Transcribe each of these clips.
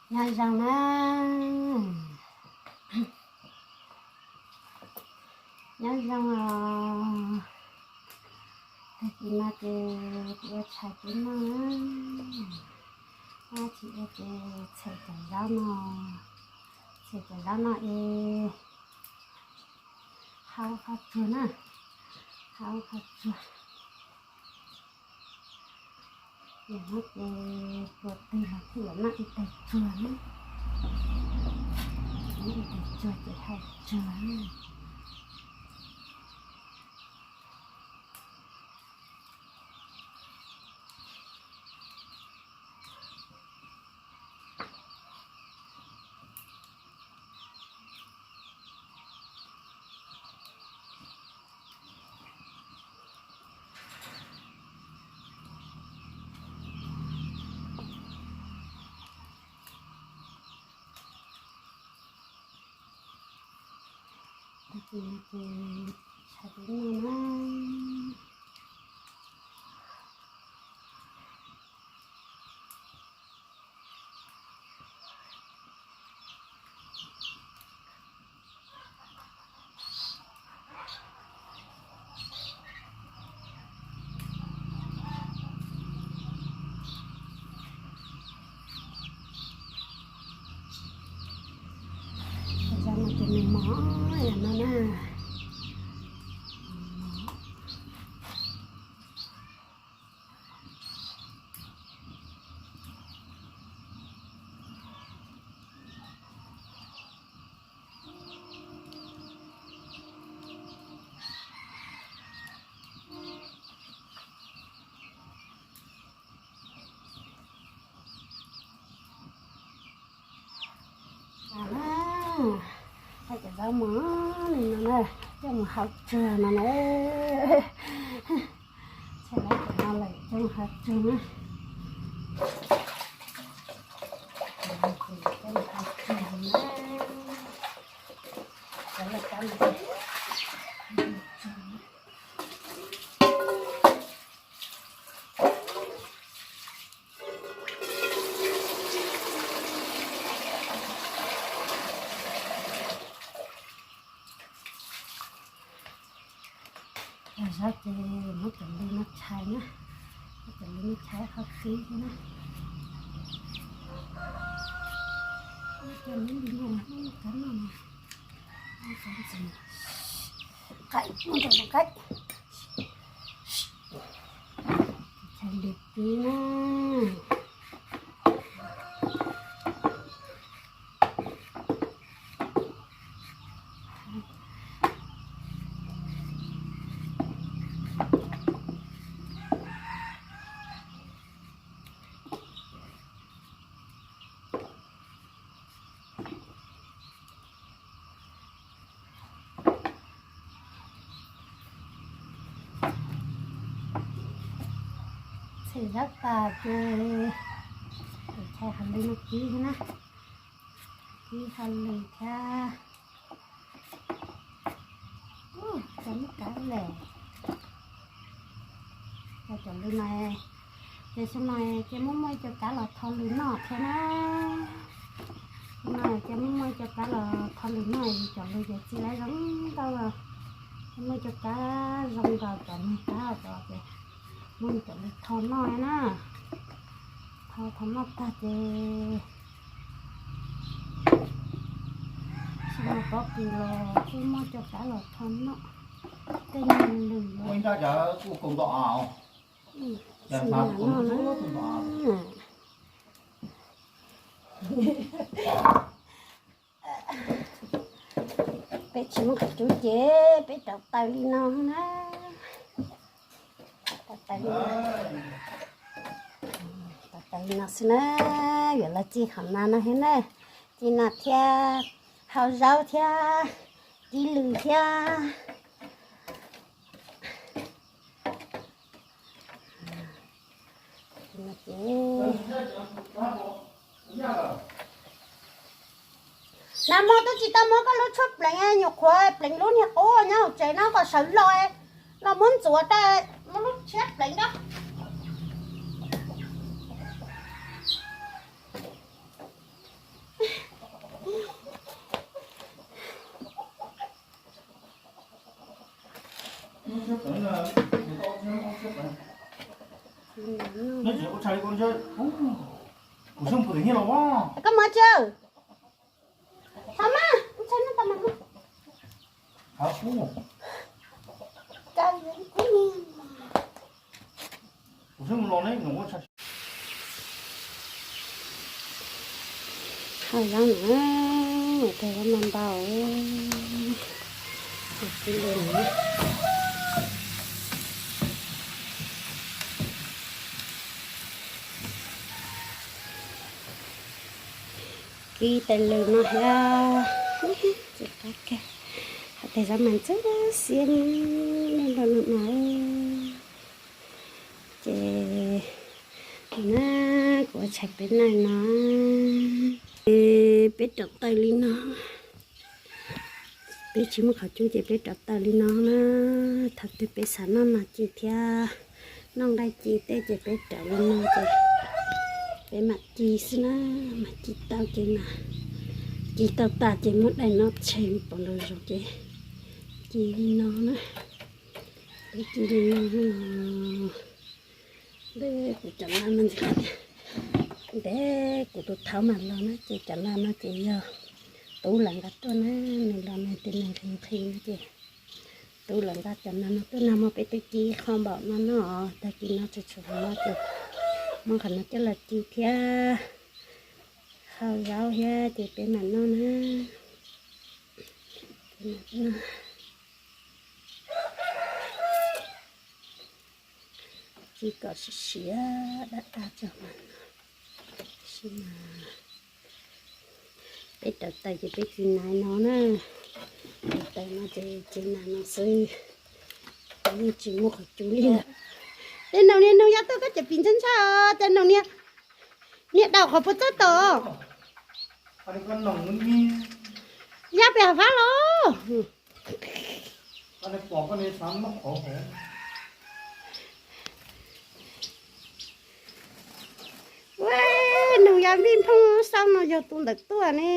Nyob zoo na, nyob zoo os. Tag kis no ces kuv ua tshais pub noj na. Tsis ua ces txham cov zaub no, txham cov zaub no es hau qhov tsuag na, hau qhov tsuag. Yog no ces tsuag twg los thiaj yuav noj ib teg tsuag na. Noj ib teg tsuag ces hau tsuag na. Tag kis no ces tshais pub noj na. Zaub no ces nws mos ib yam no na. Cov zaub mos li no na, coj mus hau tsuag no na. Tshais lawv cov no lawm coj mus hau tsuag na. Coj mus hau tsuag na. Cov lawv cov no. Cov zaub ces muab cov lw no tshais na, muab cov lw no tshais qhov qib xwb na. Cov lw no, lub kab no, qaib, muab rau qaib. Tshais lw qib na. Txhim zaub tas ces tshais hauv lw no kib thiab na, kib hauv lw thiab. Cov lub kab lem, cov lw no, ces xyoo no ces muaj muaj ib co kab los tho lw noj thiab na. Xyoo no ces muaj muaj ib co kab los tho lw noj, cov lw ces txi lawv zoo nkauj los, muaj ib co kab zoo nkaus cov niag kab os ces muaj cov lw tho noj na. Tho tho noj tag ces xyoo no pob kws los kuj muaj co kab los tho noj tej niag lw. Peb tsis muaj qhov cub ces peb rauv taws li no na. Rauv taws li no, rauv taws li no xwb na. Yuav los txi qhov no no thiab na. Txi no thiab, hau zaub thiab, kib lw thiab. Nag hmo twb tsis tau muab koj lub tshuaj pleev, nyuam qhuav pleev lub niag qub nyob hauv tsev no kom sawv los, los muab ntxuav tas muab lub tshiab pleev na. Koj mus tsis? Thaum mas, thaum mas, thaum mas. Haj yam no, tes no ntau. Kib tais lws no thiab, tsis qab kawg. Hais tias zaub mas ntxim xiab npaum no mas. Ces na, kuv ua tshais peb noj no, ces peb rauv taws li no. Peb tsis muaj qhov cub ces peb rauv taws li no na. Thaum twg peb xav noj nas ci thiab noj nqaij ci tej ces peb rauv li no ces peb mam ci xwb na, mam ci tau ces mam ci tau tas ces muab daim no tshem pov los zoo ces ci li no na. Peb ci li no. Ntev kuv cov nas no ntxiv, ntev kuv tus thaub mas los na ces cov nas no ces yog tub lawv nqa tuaj na, nws los nws tias nws nqhis nqhis no ces tub lawv nqa cov nas no tuaj na, muaj peb twb ci qho npaum no no, tag kis no tsuas tshuav no ces muab qhov no coj los ci thiab hau zaub thiab ces peb mam noj na. Ci kom siav siav dab dab tso mas, tab sis mas peb rauv taws ces peb ci nas no na, rauv taws no ces ci nas no xwb, yeej tsis muaj qhov cub li. Tej noog niag noog yaj tuaj koj cov pis ntshab ntshab, tej noog niag, niag daus qhov puas txawj tom. Yaj pem hav fab los. Ua, noog yaj vij nphooj xab no yog tus ntawd tuaj ne.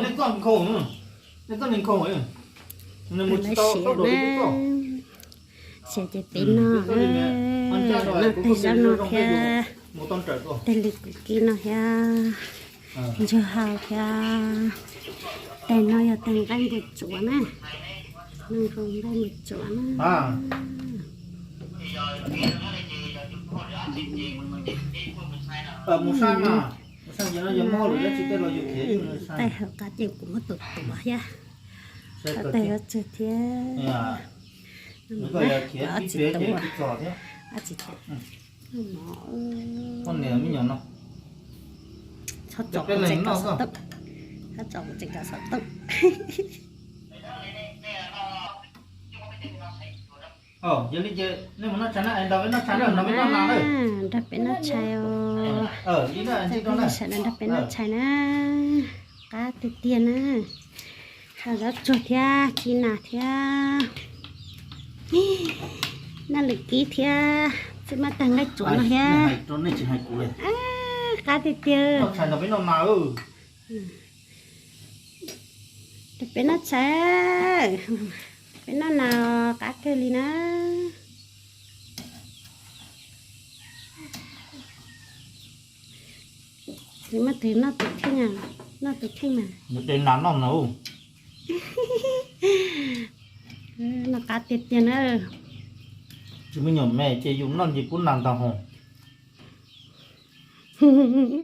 Nej txoj nkhaus, nej txoj nkhaus, nws mus tsis tau tau dua li txoj. Xyov ces peb no, noj tag zaj no thiab, tej li kuv kib no thiab, ntsuag hau thiab, tes no yog tes nqaij npua tsuav na, nqaij npua tsuav na. Mus sai mas, mus sai ces no yog mob lawm dab tsi tej los yus khiav yeej sai. Tais hauv qab ces kuv muab tus tuav thiab, tais hauv tsawg thiab. Tsis tuav, tsis tuav. Poj niam me nyuam no. Txhob tso kuv tseem kav xov tooj, txhob tso kuv tseem kav xov tooj. Yog li ces nej mus noj tshais na, nrog peb noj tshais na, nrog peb noj tshais os. Sawv daws nrog peb noj tshais na, qab tiag tiag na. Hau zaub tsuag thiab ci nas thiab. Noj lwm kib thiab, tsis muaj tag nqaij tsuav no thiab. Qab tiag tiag. Peb noj tshais, peb noj nas qab kawg li na. Nws muaj tus noj tus kheej, noj tus kheej mas. Nws tes nas noj na. Noj qab tiag tiag na. Tsis me nyuam me ces yus noj nce pub nas ntag hos.